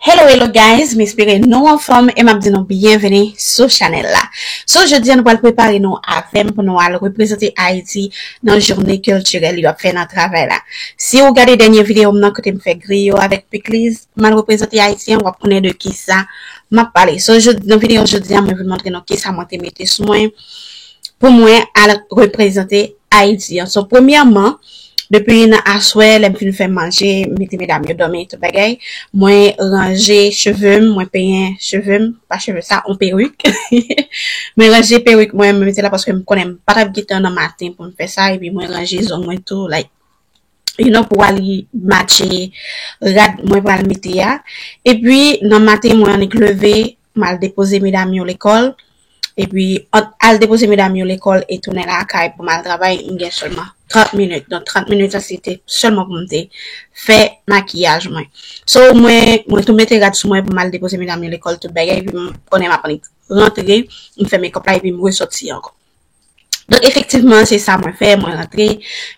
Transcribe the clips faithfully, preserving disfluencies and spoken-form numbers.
Hello, hello guys, m espere nou anfòm e m ap di nou byenveni sou chanèl la. So, jodi a nou pral prepare nou avè m pou nou al reprezante Ayiti nan jounen kiltirèl yo ap fè nan travay la. Si w gade dènye videyo m nan kote m fè griyo avèk pikliz, m al reprezante Ayiti an, w ap konnen de kisa m ap pale. So, jodi, nan videyo jodi a, mwen vin montre nou kisa mwen te mete sou mwen pou mwen al reprezante Ayiti an. So, premyèman, depi nan aswè, lè m fin fè manje, m mete medam yo dòmi, tout bagay, mwen ranje cheve m, mwen penyen cheve m, pa cheve sa, on perik. Mwen ranje perik mwen, mwen mete la paske m konnen m pa t ap gentan nan maten pou m fè sa, epi mwen ranje zong mwen tou, like, you know, pou al matche rad mwen pral mete a. Epi, nan maten, mwen annik leve, m al depoze medam yo lekòl. Epi, ant al depoze medam yo lekòl e tounen lakay pou m al travay, m gen sèlman trant minit. Donk, trant minit sa, se te sèlman pou m te fè makiyaj mwen. So, mwen, mwen tou mete rad sou mwen pou m al depoze medam yo lekòl, tout bagay, epi m konnen m ap annik rantre, m fè makeup la, epi m resòti ankò. Donk, efektivman, se sa mwen fè, mwen rantre,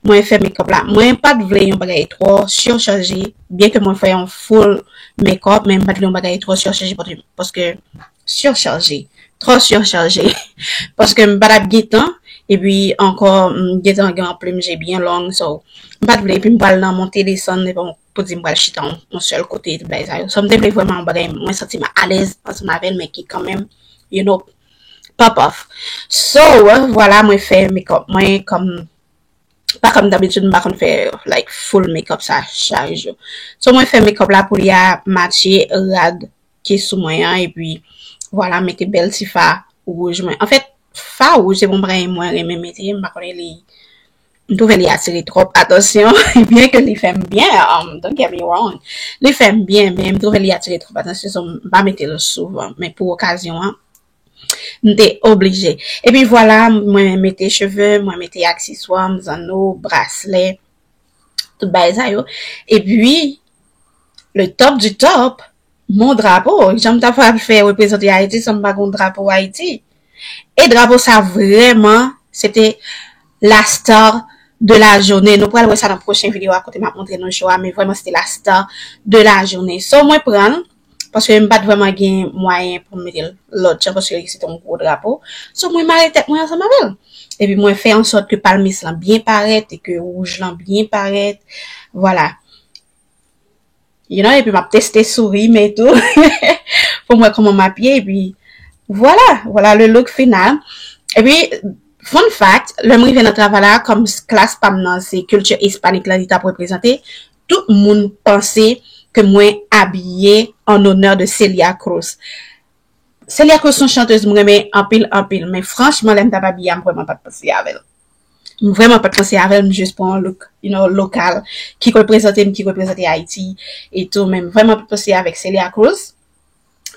mwen fè makeup la. Mwen pa t vle yon bagay twò sichaje, byen ke mwen fè yon full makeup, men m pa t vle yon bagay twò sichaje paske, paske sichaje, twò sichaje. Paske m pa t ap gen tan, epi ankò, m gentan gen yon plim je byen long, so, m pa t vle, epi m pral nan monte desann, epi pou di m pral chita yon, yon sèl kote, tout bagay sa yo. So, m te vle vrèman yon bagay, mwen santi m alèz ansanm avè l, men ki kanmenm, you know, pop off. So, vwala, mwen fè makeup mwen kòm, pa kòm dabitid, m pa konn fè, like, full makeup sa chak jou. So, mwen fè makeup la pou li a matche rad ki sou mwen an, epi, vwala, mete bèl ti fa wouj mwen. Anfèt, fa wouj se yon bagay mwen renmen mete, m pa konnen li, m twouve li atire twòp atansyon, byen ke li fè m byen, um, don't get me wrong. Li fè m byen, men m twouve li atire twòp atansyon, so m pa mete l souvan. Men pou okazyon an, m te oblije. Epi vwala, mwen mete cheve, mwen mete akseswa, zanno, braslè, tout bagay sa yo. Epi, le top du top, mon drapo. Jan m ta pral fè reprezante Ayiti san m pa gen drapo Ayiti? E drapo sa vrèman, se te la star de la journée. Nou pral wè sa nan pwochen videyo a kote m ap montre nou cho a, men vrèman se te la star de la journée. So, mwen pran l, paske m pa t vrèman gen mwayen pou m mete l lòt jan, paske se te yon gwo drapo. So, mwen mare tèt mwen ansanm avè l. Epi mwen fè an sòt ke palmis lan byen parèt e ke wouj lan byen parèt. Vwala. You know, epi m ap teste souri m tou pou m wè kòman m ap ye. Epi vwala, vwala le look final. Epi, fun fact, lè m rive nan travay la, kòm klas pa m nan se kilti ispanik la li t ap reprezante, tout moun panse ke mwen abiye en honneur de Celia Cruz. Celia Cruz se yon chantèz m renmen anpil, anpil, men franchman, lè m t ap abiye a, m vrèman pa t panse avè l. M vrèman pa t panse avè l, m jis pran yon look, you know, lokal, ki reprezante m, ki reprezante Ayiti, e tou, men m vrèman pa t panse avèk Celia Cruz.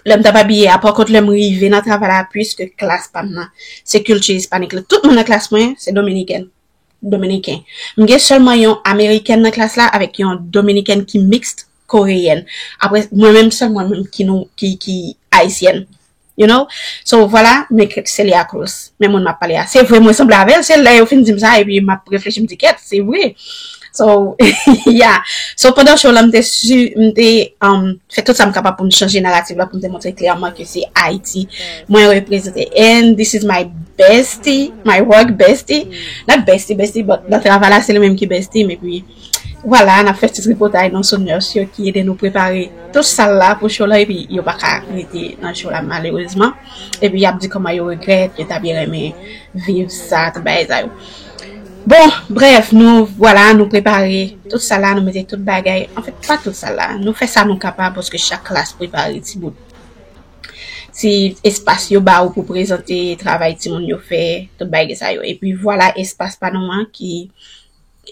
Lè m t ap abiye a, pa kont, lè m rive nan travay la, puiske klas pa m nan se kilti ispanik la, tout moun nan klas mwen se dominiken. Dominiken. M gen sèlman yon amerikèn nan klas la avèk yon dominiken ki miks koreyèn. Apre, mwen menm sèl mwen menm ki nou, ki, ki ayisyèn. You know? So, vwala, men Celia Cruz. Men moun m ap pale a. Se vre, mwen sanble avè l. Se lè yo fin di m sa, epi m ap reflechi, m di, kèt, se vre. So, yeah. So, pandan show la, m te su, m te, um, fè tout sa m kapab pou m chanje naratif la, pou m te montre klèman ke se Ayiti mwen reprezante. And this is my bestie, my work bestie. Not bestie, bestie, but nan travay la, se li menm ki bestie m. Epi, vwala, n ap fè ti tripotay nan Soners yo ki ede nou prepare tout sal la pou show la, epi yo pa ka rete nan show la, malerezman. Epi, y ap di kòman yo regrèt, yo ta byen renmen viv sa, tout bagay sa yo. Bon, brèf, nou, vwala, nou prepare tout sa la, nou mete tout bagay. Anfèt, pa tout sa la. Nou fè sa nou kapab paske chak klas prepare ti bout, ti espas yo ba ou pou prezante travay timoun yo fè, tout bagay sa yo. Epi vwala espas pa nou an ki,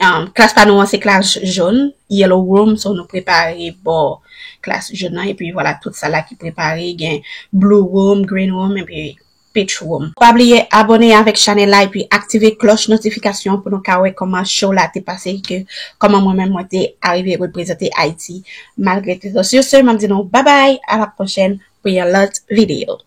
um, klas pa nou an se klas jòn, yellow room, so nou prepare bò klas jòn nan, epi vwala tout sa la ki prepare, gen blue room, green room, epi peach room. Pa bliye abòne avèk chanèl la epi aktive klòch notifikasyon pou nou ka wè kòman show la te pase, ke kòman mwen menm mwen te arive reprezante Ayiti malgre tout. So, sur ce, m ap di nou babay, a la pwochèn pou yon lòt videyo.